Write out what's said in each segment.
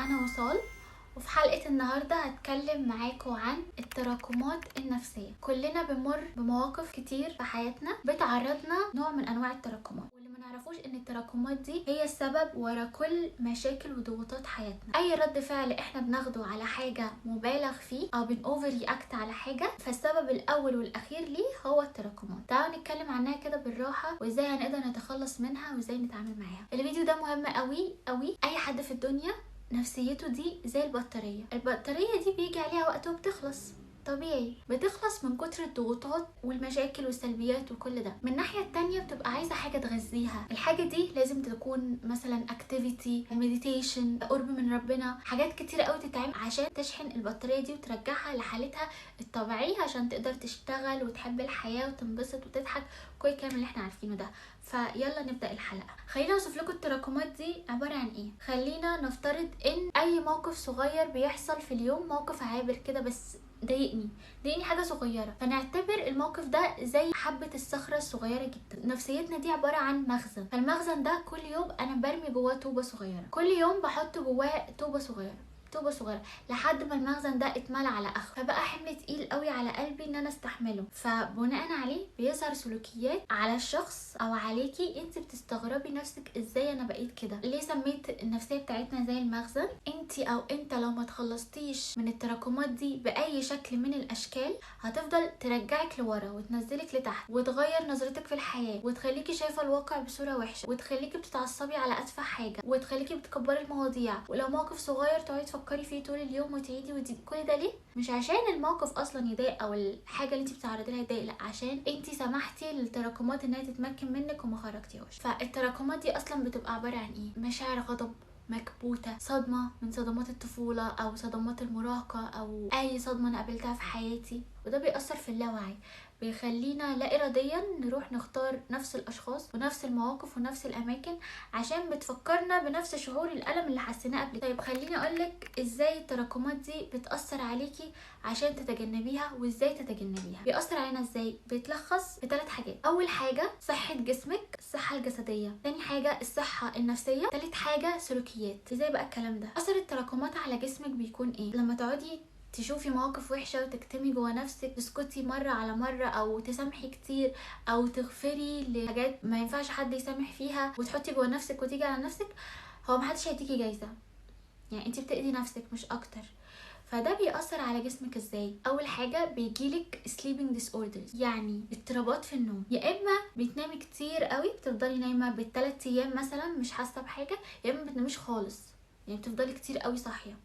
انا وصال، وفي حلقة النهاردة هتكلم معاكم عن التراكمات النفسية. كلنا بنمر بمواقف كتير في حياتنا بتعرضنا نوع من انواع التراكمات، واللي ما نعرفوش ان التراكمات دي هي السبب ورا كل مشاكل وضغوطات حياتنا. اي رد فعل احنا بناخده على حاجة مبالغ فيه او بن overreact على حاجة، فالسبب الاول والاخير ليه هو التراكمات. تعالوا نتكلم عنها كده بالراحة، وازاي هنقدر نتخلص منها وازاي نتعامل معاها. الفيديو ده مهم قوي قوي. اي حد في الدنيا نفسيته دي زي البطارية، البطارية دي بيجي عليها وقت وبتخلص، طبيعي بتخلص من كتر الضغوطات والمشاكل والسلبيات وكل ده. من الناحية التانية بتبقى عايزة حاجة تغذيها، الحاجة دي لازم تكون مثلا activity، meditation، قرب من ربنا، حاجات كتيرة قوي تتعمل عشان تشحن البطارية دي وترجعها لحالتها الطبيعية عشان تقدر تشتغل وتحب الحياة وتنبسط وتضحك، كل الكلام اللي احنا عارفينه ده. فيلا نبدأ الحلقة. خلينا اوصف لكم التراكمات دي عبارة عن ايه. خلينا نفترض ان اي موقف صغير بيحصل في اليوم، موقف عابر كده بس ضايقني حاجة صغيرة، فنعتبر الموقف ده زي حبه الصخرة الصغيرة جدا. نفسيتنا دي عبارة عن مخزن، فالمخزن ده كل يوم انا برمي جواه طوبة صغيرة، كل يوم بحط جواه طوبة صغيرة طوبة صغيرة لحد ما المخزن ده اتملى على اخره، فبقى حمل تقيل قوي على قلبي ان انا استحمله. فبناء عليه بيظهر سلوكيات على الشخص او عليكي، انت بتستغربي نفسك ازاي انا بقيت كده، ليه سميت النفسية بتاعتنا زي المخزن. انت او انت لو ما تخلصتيش من التراكمات دي باي شكل من الاشكال هتفضل ترجعك لورا وتنزلك لتحت وتغير نظرتك في الحياة وتخليكي شايفه الواقع بصورة وحشة وتخليكي بتتعصبي على اتفه حاجة وتخليكي بتكبري المواضيع، ولو موقف صغير تقعدي تفكري فيه طول اليوم وتعيدي وتزيدي. كل ده ليه؟ مش عشان الموقف اصلا يضايق او الحاجة اللي انت بتعرضي لها تضايق، لا، عشان انت سمحتي للتراكمات انها تتمكن منك وما خرجتيهاش. فالتراكمات دي اصلا بتبقى عبارة عن ايه؟ مشاعر غضب مكبوته، صدمة من صدمات الطفولة او صدمات المراهقة او اي صدمة انا قابلتها في حياتي، وده بيأثر في اللاوعي، بيخلينا لا اراديا نروح نختار نفس الاشخاص ونفس المواقف ونفس الاماكن عشان بتفكرنا بنفس شعور الالم اللي حسيناه قبل. طيب خليني اقولك ازاي التراكمات دي بتأثر عليكي عشان تتجنبيها وازاي تتجنبيها. بيأثر علينا ازاي؟ بيتلخص بثلاث حاجات. اول حاجة صحة جسمك، الصحة الجسدية، تاني حاجة الصحة النفسية، تالت حاجة سلوكيات. ازاي بقى الكلام ده؟ اثر التراكمات على جسمك بيكون ايه؟ لما تقعدي تشوفي مواقف وحشة وتكتمي جوا نفسك، تسكتي مرة على مرة او تسامحي كتير او تغفري لحاجات ما ينفعش حد يسامح فيها وتحطي جوا نفسك وتيجي على نفسك، هو محدش هيديكي جايزة، يعني انت بتأذي نفسك مش اكتر. فده بيأثر على جسمك ازاي؟ اول حاجة بيجيلك sleeping disorders، يعني اضطرابات في النوم. يا اما بتنامي كتير قوي، بتفضلي نايمة بالثلاث ايام مثلا مش حاسه بحاجة، يا اما بتناميش خالص، يعني بتفضلي كتير قوي صاحية.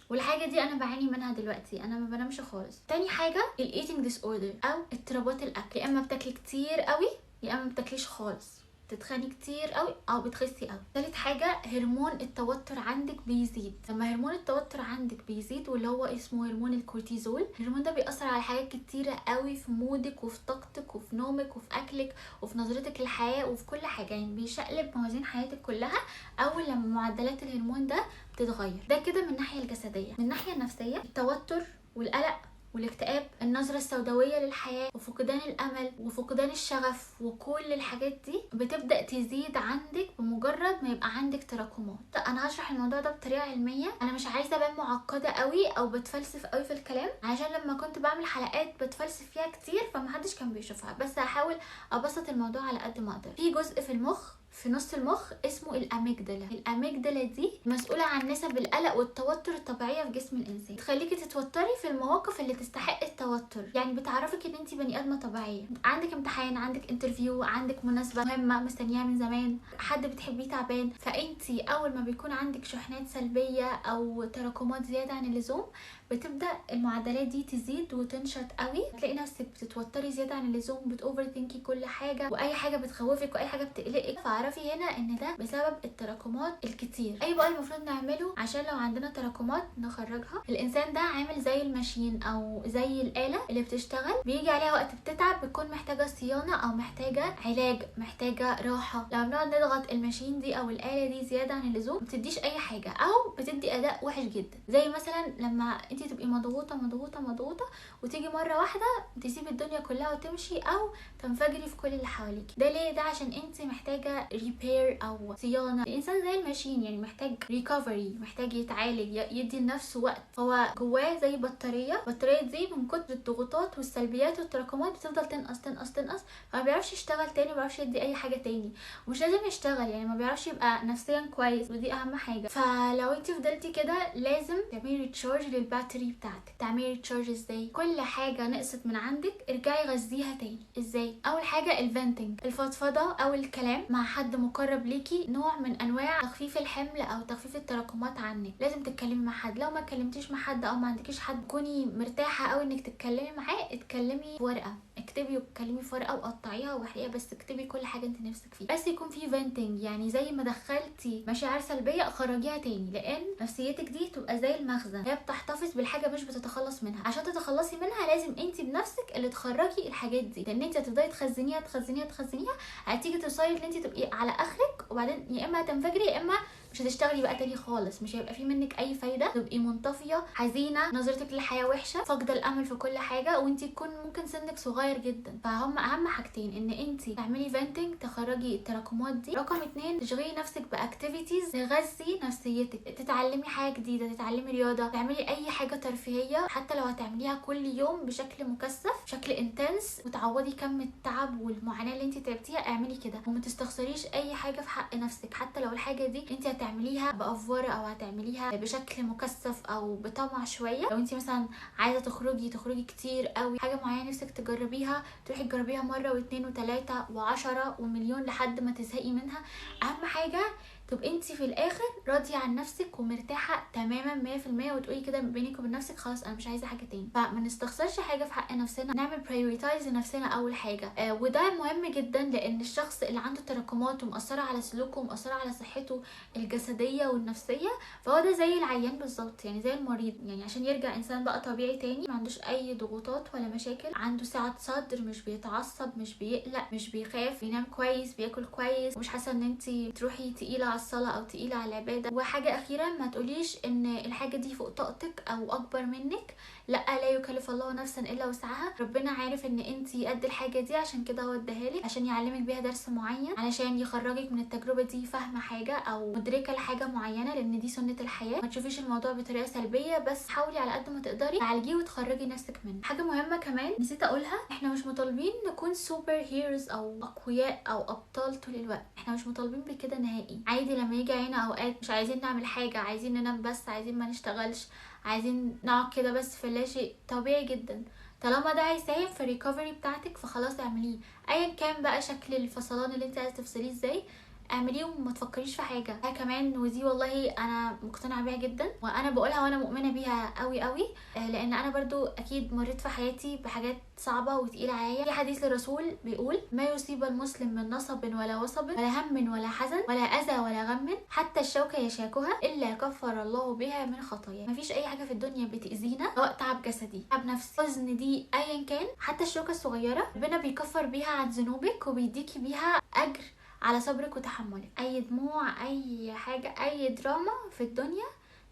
والحاجة دي انا بعاني منها دلوقتي، انا ما بنامش خالص. تاني حاجة ال eating disorder او اضطرابات الاكل، يا اما بتاكلي كتير قوي يا اما ما بتاكليش خالص، بتتخني كتير قوي او بتخسي قوي. تالت حاجة هرمون التوتر عندك بيزيد. لما هرمون التوتر عندك بيزيد واللي هو اسمه هرمون الكورتيزول، الهرمون ده بيأثر على حاجات كتيرة قوي في mood ك وفي طاقتك وفي نومك وفي اكلك وفي نظرتك للحياة وفي كل حاجة، يعني بيشقلب موازين حياتك كلها اول لما معدلات الهرمون ده بتتغير. ده كده من الناحية الجسدية. من الناحية النفسية التوتر والقلق والاكتئاب، النظرة السوداوية للحياة وفقدان الأمل وفقدان الشغف، وكل الحاجات دي بتبدأ تزيد عندك بمجرد ما يبقى عندك تراكمات. أنا هشرح الموضوع ده بطريقة علمية، أنا مش عايزة أبان معقدة قوي أو بتفلسف قوي في الكلام، عشان لما كنت بعمل حلقات بتفلسف فيها كتير فمحدش كان بيشوفها، بس هحاول أبسط الموضوع على قد ما أقدر. في جزء في المخ، في نص المخ، اسمه ال amygdala. ال amygdala دي مسؤولة عن نسب القلق والتوتر الطبيعية في جسم الإنسان، تخليكي تتوتري في المواقف اللي تستحق التوتر، يعني بتعرفك ان انت بني آدمة طبيعية، عندك امتحان، عندك interview، عندك مناسبة مهمة مستنياها من زمان، حد بتحبيه تعبان، فانت اول ما بيكون عندك شحنات سلبية او تراكمات زيادة عن اللزوم بتبدأ المعدلات دي تزيد وتنشط قوي، تلاقي نفسك بتتوتري زيادة عن اللزوم، بت overthink ي كل حاجة، واي حاجة بتخوفك واي حاجة بتقلقك. فاعرفي هنا ان ده بسبب التراكمات الكتير. اي بقى المفروض نعمله عشان لو عندنا تراكمات نخرجها؟ الانسان ده عامل زي ال machine او زي الآلة اللي بتشتغل، بيجي عليها وقت بتتعب، بتكون محتاجة صيانة او محتاجة علاج، محتاجة راحة. لما بنقعد نضغط ال machine دي او الآلة دي زيادة عن اللزوم ما بتديش اي حاجة او بتدي اداء وحش جدا. زي مثلا لما انت تبقي مضغوطه مضغوطه مضغوطه وتيجي مرة واحدة تسيبي الدنيا كلها وتمشي او تنفجري في كل اللي حواليكي. ده ليه؟ ده عشان انت محتاجه repair او صيانة. الانسان زي ال machine يعني محتاج recovery، محتاج يتعالج، يدي لنفسه وقت. هو جواه زي بطارية، البطارية دي من كتر الضغوطات والسلبيات والتراكمات بتفضل تنقص تنقص تنقص، فما بيعرفش يشتغل تاني، ما بيعرفش يدي اي حاجة تاني، ومش لازم يشتغل يعني ما بيعرفش يبقى نفسيا كويس، ودي اهم حاجة. فلو انت فضلتي كده لازم تعملي recharge لل battery بتاعتك. تعملي recharge ازاي؟ كل حاجة نقصت من عندك ارجعي غذيها تاني. ازاي؟ اول حاجة ال venting، الفضفضة او الكلام مع حد مقرب ليكي، نوع من انواع تخفيف الحمل او تخفيف التراكمات عنك. لازم تتكلمي مع حد، لو ما اتكلمتيش مع حد او ما عندكيش حد تكوني مرتاحة او انك تتكلمي معاه، اتكلمي في ورقة، اكتبي واتكلمي في ورقة وقطعيها واحرقيها، بس اكتبي كل حاجة انت نفسك فيها، بس يكون في venting. يعني زي ما دخلتي مشاعر سلبية خرجيها تاني، لان نفسيتك دي تبقى زي المخزن، هي بتحتفظ بالحاجة مش بتتخلص منها. عشان تتخلصي منها لازم انت بنفسك اللي تخرجي الحاجات دي، لان انت هتفضلي تخزنيها تخزنيها تخزنيها، هتيجي توصلي ان انت تبقي على اخرك، وبعدين يا اما هتنفجري يا اما مش هتشتغلي بقى تاني خالص، مش هيبقى في منك اي فايده، تبقي منطفيه حزينة، نظرتك للحياة وحشة، فاقده الامل في كل حاجة، وانت تكون ممكن سنك صغير جدا. فهم اهم حاجتين ان انت تعملي venting، تخرجي التراكمات دي. رقم 2 تشغلي نفسك ب activities تغذي نفسيتك، تتعلمي حاجة جديدة، تتعلمي رياضة، تعملي اي حاجة ترفيهية حتى لو هتعمليها كل يوم بشكل مكثف، بشكل intense، وتعوضي كم التعب والمعاناة اللي انت تعبتيها. اعملي كده وما تستخسريش اي حاجة في حق نفسك، حتى لو الحاجة دي انت هتعمليها بأفورة او هتعمليها بشكل مكثف او بطمع شوية. لو انت مثلا عايزه تخرجي تخرجي كتير قوي، حاجة معينة نفسك تجربيها تروحي تجربيها مرة واثنين وثلاثة وعشرة ومليون لحد ما تزهقي منها. اهم حاجة تبقي انت في الاخر راضية عن نفسك ومرتاحه تماما 100%، وتقولي كده بينك وبين نفسك خلاص انا مش عايزه حاجة تاني. فما نستخسرش حاجة في حق نفسنا، نعمل prioritize لنفسنا اول حاجة. وده مهم جدا، لان الشخص اللي عنده تراكمات ومأثره على سلوكه ومأثره على صحته الجسدية والنفسية، فهو ده زي العيان بالظبط، يعني زي المريض. يعني عشان يرجع انسان بقى طبيعي تاني، ما عندوش اي ضغوطات ولا مشاكل، عنده سعة صدر، مش بيتعصب، مش بيقلق، مش بيخاف، بينام كويس، بياكل كويس، ومش حاسه ان انت تروحي تقيلة على الصلاة او تقيلة على العبادة. وحاجه اخيرة، ما تقوليش ان الحاجة دي فوق طاقتك او اكبر منك، لا، لا يكلف الله نفسا الا وسعها. ربنا عارف ان انت قد الحاجة دي، عشان كده هو اداها لك عشان يعلمك بيها درس معين، علشان يخرجك من التجربة دي فاهمه حاجة او مدركه لحاجة معينة، لان دي سنة الحياة. ما تشوفيش الموضوع بطريقة سلبية، بس حاولي على قد ما تقدري تعالجيه وتخرجي نفسك منه. حاجة مهمة كمان نسيت اقولها، احنا مش مطالبين نكون super heroes او اقوياء او ابطال طول الوقت، احنا مش مطالبين بكده نهائي. عادي لما يجي علينا اوقات مش عايزين نعمل حاجة، عايزين ننام بس، عايزين ما نشتغلش، عايزين نقعد كده بس في لا شيء، طبيعي جدا. طالما ده هيساهم في ال recovery بتاعتك فخلاص اعمليه، ايا كان بقى شكل الفصلان اللي انت عايزه تفصليه ازاي، اعمليه وما تفكريش في حاجة. كمان ودي والله انا مقتنعة بيها جدا، وانا بقولها وانا مؤمنة بيها قوي قوي، لان انا برضو اكيد مريت في حياتي بحاجات صعبة وتقيله عليا. في حديث للرسول بيقول: ما يصيب المسلم من نصب ولا وصب ولا هم ولا حزن ولا اذى ولا غم حتى الشوكة يشاكها الا كفر الله بها من خطايا. مفيش اي حاجة في الدنيا بتاذينا، سواء تعب جسدي، تعب نفسي، حزن، دي ايا كان، حتى الشوكة الصغيرة ربنا بيكفر بيها عن ذنوبك وبيديكي بيها اجر على صبرك وتحملك. اي دموع، اي حاجة، اي دراما في الدنيا،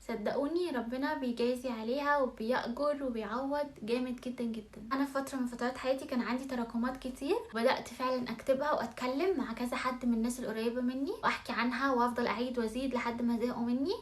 صدقوني ربنا بيجازي عليها وبيأجر وبيعوض جامد جدا جدا. انا في فترة من فترات حياتي كان عندي تراكمات كتير، بدأت فعلا اكتبها واتكلم مع كذا حد من الناس القريبة مني واحكي عنها، وافضل اعيد وازيد لحد ما زهقوا مني.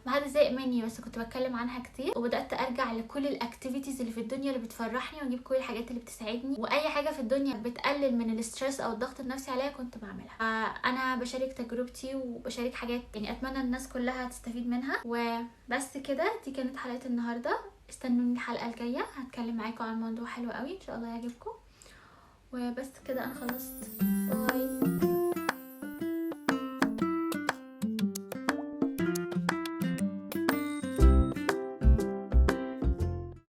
ما حد زهق مني، بس كنت بتكلم عنها كتير. وبدات ارجع لكل ال activities اللي في الدنيا اللي بتفرحني، واجيب كل الحاجات اللي بتساعدني، واي حاجة في الدنيا بتقلل من ال stress او الضغط النفسي عليا كنت بعملها. انا بشارك تجربتي وبشارك حاجات يعني اتمنى الناس كلها تستفيد منها. وبس كده، دي كانت حلقة النهارده. استنوني الحلقة الجاية، هتكلم معاكم عن موضوع حلو قوي ان شاء الله يعجبكم. وبس كده انا خلصت.